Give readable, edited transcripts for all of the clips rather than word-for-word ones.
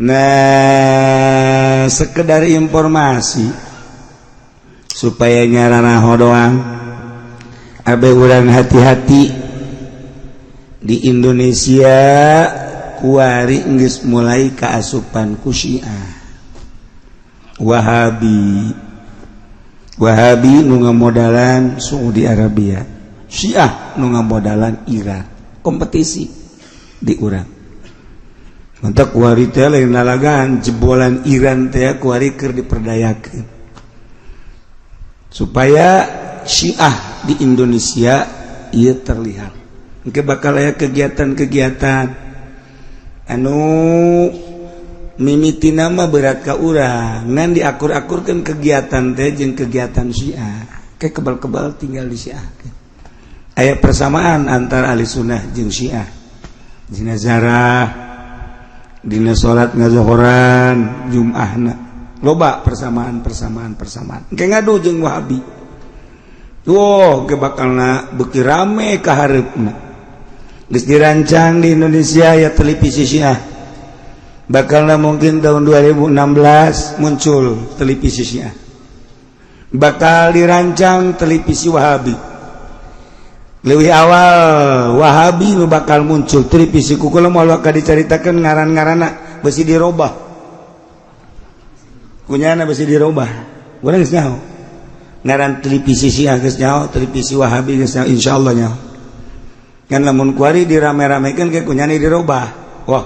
Nah, sekedar informasi supaya nyarana doang abe urang hati-hati. Di Indonesia kuari geus mulai kaasupan ku Syiah Wahabi. Wahabi nu ngamodalan Saudi Arabia, Syiah nu ngamodalan Iran. Kompetisi di urang. Mantap, kuari teh lain lalagan jebolan Iran teh kuari keur diperdayakeun supaya Syiah di Indonesia ieu terlihat. Engke bakal aya kegiatan-kegiatan anu mimiti nama berat ka urang, ngan diakur-akurkan kegiatan teh jeung kegiatan Syiah. Kayak kebal-kebal tinggal di Syiah. Aya persamaan antara ahli sunnah jeung Syiah dina zarah, dina salat ngazohoran, Jum'ahna, loba persamaan, persamaan, persamaan. Engke ngadu jeung Wahabi. Wow, ke bakalna beuki rame ka hareupna. Geus dirancang di Indonesia ya televisi Syiah. Bakalna mungkin tahun 2016 muncul televisi Syiah. Bakal dirancang televisi Wahabi. Lebih awal Wahabi nu bakal muncul televisi. Ku kula moal bakal dicaritakeun ngaran-ngaranna, besi dirobah. Kunyana besi dirobah. Urang geus nyaho. Ngaran televisi Syiah geus nyaho, televisi Wahabi geus nyaho, insyaallah nyaho. Kan lamun kuari dirame-ramekeun ke kunyana dirobah. Wah,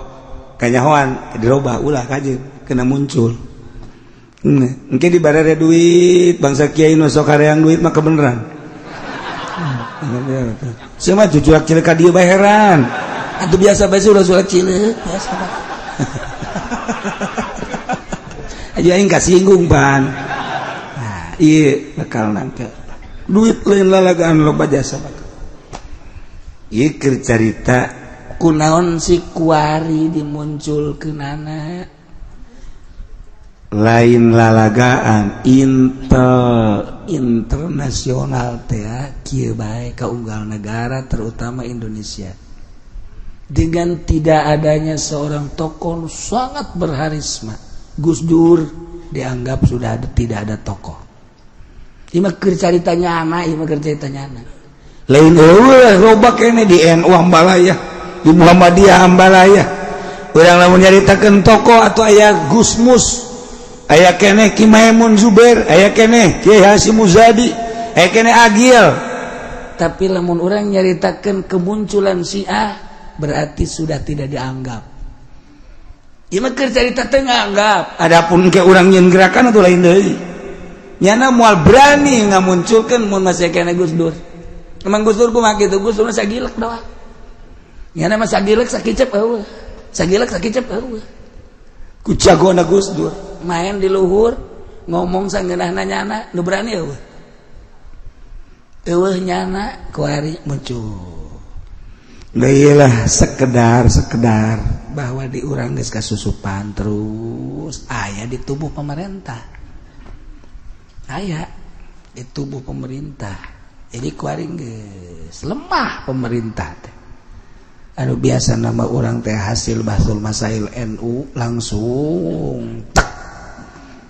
kanyahoan dirobah, ulah kajeun kena muncul. Engke dibarere duit bangsa kiai nu sok hareang duit mah kebeneran. Sia mah jujur cilik ka dieu bae heran. Atuh biasa bae ulah surat cilik, biasa bae. Aja aing kasinggung pan. Nah, ieu bakal nangke. Duit lain lalagaan, loba jasa bakal. Ieu keur carita kunaon si kuari dimunculkeunana. Lain lalagaan, intel internasional teh kieu bae ka unggal negara, terutama Indonesia. Dengan tidak adanya seorang tokoh sangat berharisma, Gus Dur dianggap sudah ada, tidak ada tokoh. Ieu mah keur carita nyana, ieu mah keur carita nyana. Lain eueuh, loba keneh di NU Ambalaya, di Muhammadiyah Ambalaya. Urang lamun nyaritakeun tokoh atau aya Gusmus, aya keneh Ki Maimun Zubair, aya keneh Kiai Hasyim Muzadi, aya keneh Agil. Tapi lamun orang nyaritakan kemunculan Syiah, berarti sudah tidak dianggap. Ieu mah keur carita teh nganggap. Adapun ke urang nyeun gerakan atau lain deui, nyana moal berani ngamunculkeun mun masih keneh Gus Dur. Emang Gus Dur kumaha kitu? Gus Dur mah sagilek doang. Nyana mah sagilek sakicep eueuh, sagilek sakicep eueuh. Ku jagona Gus Dur. Main di luhur, ngomong sangeunahna nyana, nu berani eueuh. Eueuh nyana kuari muncul. Lah, sekedar sekedar bahwa di urang geus kasusupan terus aya di tubuh pemerintah, aya di tubuh pemerintah. Jadi kuari geus lemah pemerintah teh. Anu biasa nama orang teh hasil bahtsul masail NU langsung tek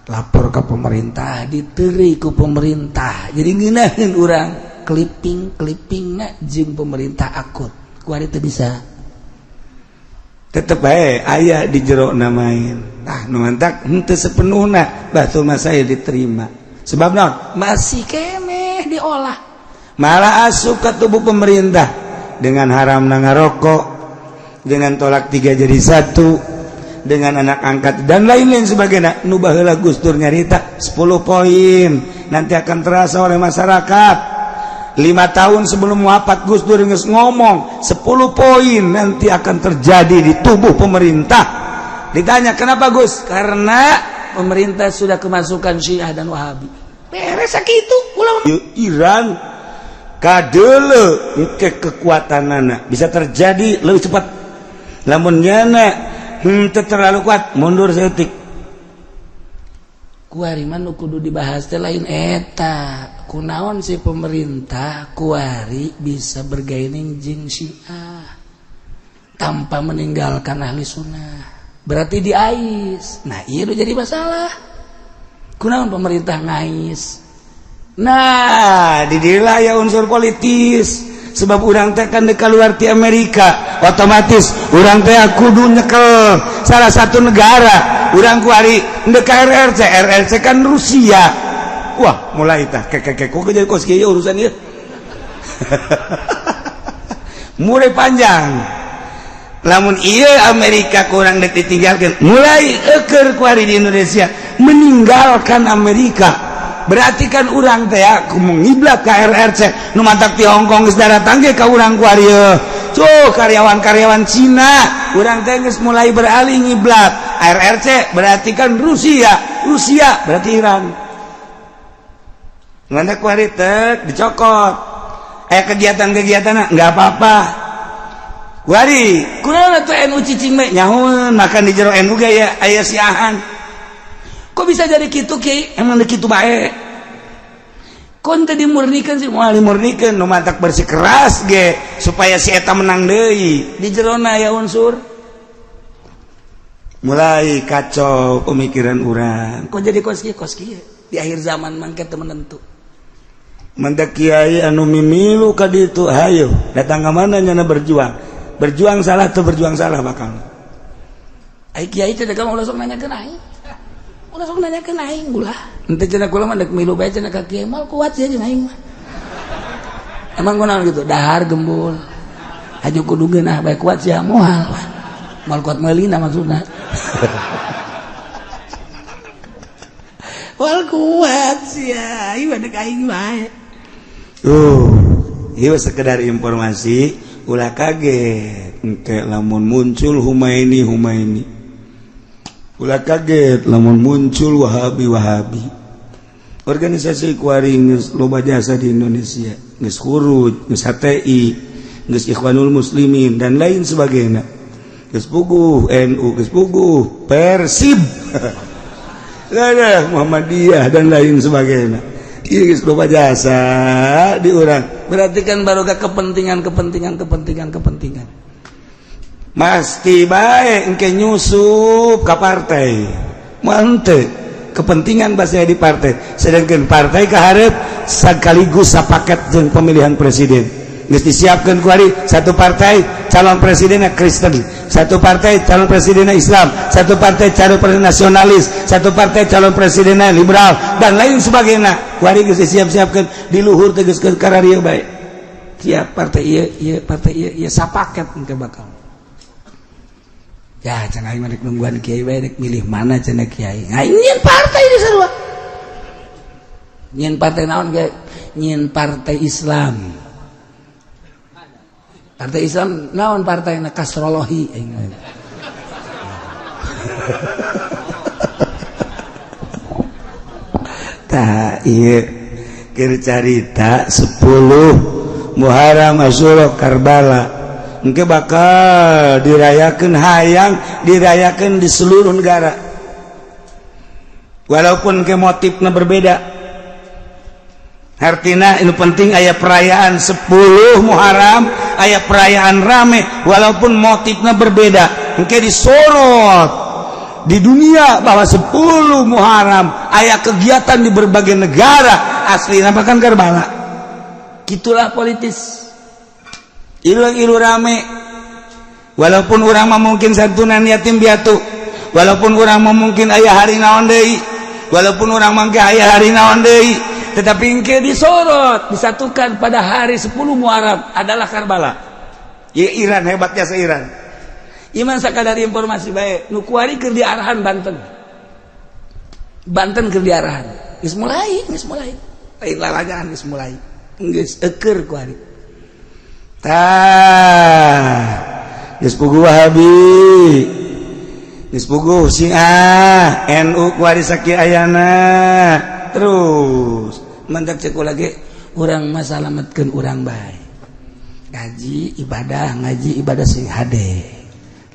lapor ke pemerintah, diteri ku pemerintah. Jadi ngeunaheun urang clipping clipping jeung pemerintah akut. Kuari teu bisa. Tetep bae aya di jero namain. Nah, nu mantak henteu sepenuhna bahtsul masail diterima, sebab naon? Masih keneh diolah. Malah asup ke tubuh pemerintah dengan haram ngarokok, dengan talak tiga jadi satu, dengan anak angkat dan lain-lain sebagainya. Nu baheula Gus Dur nyarita 10 poin nanti akan terasa oleh masyarakat. 5 tahun sebelum wafat Gus Dur geus ngomong 10 poin nanti akan terjadi di tubuh pemerintah. Ditanya, "Kenapa, Gus?" Karena pemerintah sudah kemasukan Syiah dan Wahabi. Beres sakitu ulah. Iran kadele ke kekuatan anak bisa terjadi lebih cepat. Lamun nyana henteu terlalu kuat, mundur saeutik. Kuari mah nu kudu dibahas teh lain eta, kunaon si pemerintah kuari bisa bergaining jeung Syiah tanpa meninggalkan ahli sunnah. Berarti diais. Nah, iya udah jadi masalah. Kunaon pemerintah ngais? Nah, di dieu ya unsur politis, sebab urang teh kan dek keluar ti Amerika, otomatis urang teh kudu nyekel salah satu negara. Urang kuari ndek RRC, RRC kan Rusia. Wah, mulai tah kek kok jadi kos kieu urusan ieu mulai panjang. Lamun iya Amerika kurang dek ditinggalkan, mulai eker kuari di Indonesia meninggalkan Amerika, berarti kan urang teh aku mengiblat ke RRC. Nu mantak di Hongkong geus daratang ge ka urang kuari. Tuh karyawan-karyawan Cina, urang teh geus mulai beralih ngiblat RRC, berarti kan Rusia, Rusia berarti Iran. Mana kuari tek dicokot kegiatan-kegiatan nggak apa-apa. Kuari kunaon atuh NU cicing we nyahoeun makan di jero NU ge aya aya siahan. Kok bisa jadi kitu, Ki? Emang kitu bae. Kon teh dimurnikan sih, moal dimurnikan. Nu mantak bersih keras ge supaya si eta menang deui. Di jerona aya unsur. Mulai kacau pemikiran urang. Kok jadi kos kieu, kos kieu? Di akhir zaman mangke teu menentu. Mantak kiai anu mimilu ka ditu, hayo datang ka mana nyana berjuang. Berjuang salah tuh, berjuang salah bakal. Ai kiai teh kamu ulah sok nanyakeun aing. Ulah sok nanyakeun aing ulah. Ente cenah kula mah dek milu bae cenah ka kiai, moal kuat sih jeung aing mah. Emang kunaon gitu? Dahar gembul. Haju kudu geunah bae kuat sia moal. Moal kuat meulina maksudna. Moal kuat sia, ieu dek aing bae. Ieu sekedar informasi, ulah kaget engke lamun muncul Humaini Humaini, ulah kaget lamun muncul Wahabi Wahabi. Organisasi kuari geus loba jasa di Indonesia, geus Khuruj, geus HTI, geus Ikhwanul Muslimin dan lain sebagainya, geus puguh NU, geus puguh Persib, Muhammadiyah dan lain sebagainya. Ieu geus loba jasa di urang. Berarti kan baru ke kepentingan kepentingan kepentingan kepentingan. Pasti bae engke nyusup ka partai. Mante kepentingan bahasa di partai, sedangkan partai keharep sekaligus sapaket jeung pemilihan presiden. Geus disiapkeun kuari satu partai calon presidennya Kristen, satu partai calon presidennya Islam, satu partai calon presiden nasionalis, satu partai calon presidennya liberal dan lain sebagainya. Kuari geus disiap-siapkeun di luhur teh geus kararieu bae. Tiap partai ieu ieu partai ieu ieu sapaket engke bakal. Ya cenah aing mah rek nungguan kiai bae, rek milih mana cenah kiai. Nah, nyieun partai di sarua. Nyieun partai naon ge? Nyieun partai Islam. Partai Islam naon partaina? Kasrolohi aing. Tah ieu keur carita 10 Muharram Asyura Karbala engke bakal dirayakan, hayang dirayakan di seluruh negara walaupun ke motifnya berbeda. Artinya ini penting aya perayaan 10 Muharram, aya perayaan rame walaupun motifnya berbeda. Engke disorot di dunia bahwa 10 Muharram aya kegiatan di berbagai negara, asli kan Karbala. Gitulah politis. Ilu-ilu rame walaupun urang mah mungkin santunan yatim piatu, walaupun urang mah mungkin aya hari naon deui, walaupun urang mangke aya hari naon deui, tetapi engke disorot disatukan pada hari 10 Muharram adalah Karbala. Ya Iran hebatnya se Iran. Iman sakadar informasi bae nu kuari keur diarahan Banten. Banten keur diarahan. Geus mulai, geus mulai. Lain lalagaan geus mulai. Geus eukeur kuari. Tah geus puguh Wahabi, geus puguh Syiah, NU kuari sakieu ayana. Terus mantak cek lagi urang mah salametkeun urang bae. Ngaji ibadah, ngaji ibadah sing hade.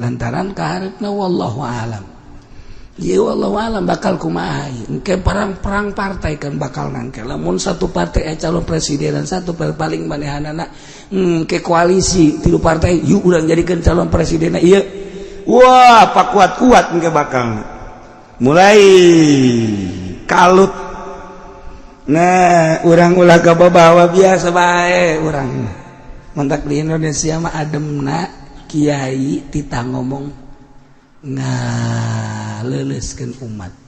Lantaran kaharepna wallahu alam. Ieu wallahu alam bakal kumaha engke perang-perang partai kan bakal nangke. Lamun satu partai aya calon presiden dan satu partai paling manehanana ke koalisi tilu partai, yuk urang jadikeun calon presiden ieu. Wah, apa kuat-kuat engke bakal mulai kalut. Nah, urang ulah kabawa biasa bae urang. Mantak di Indonesia mah ademna kiai tita ngomong ngaleuleuskeun umat.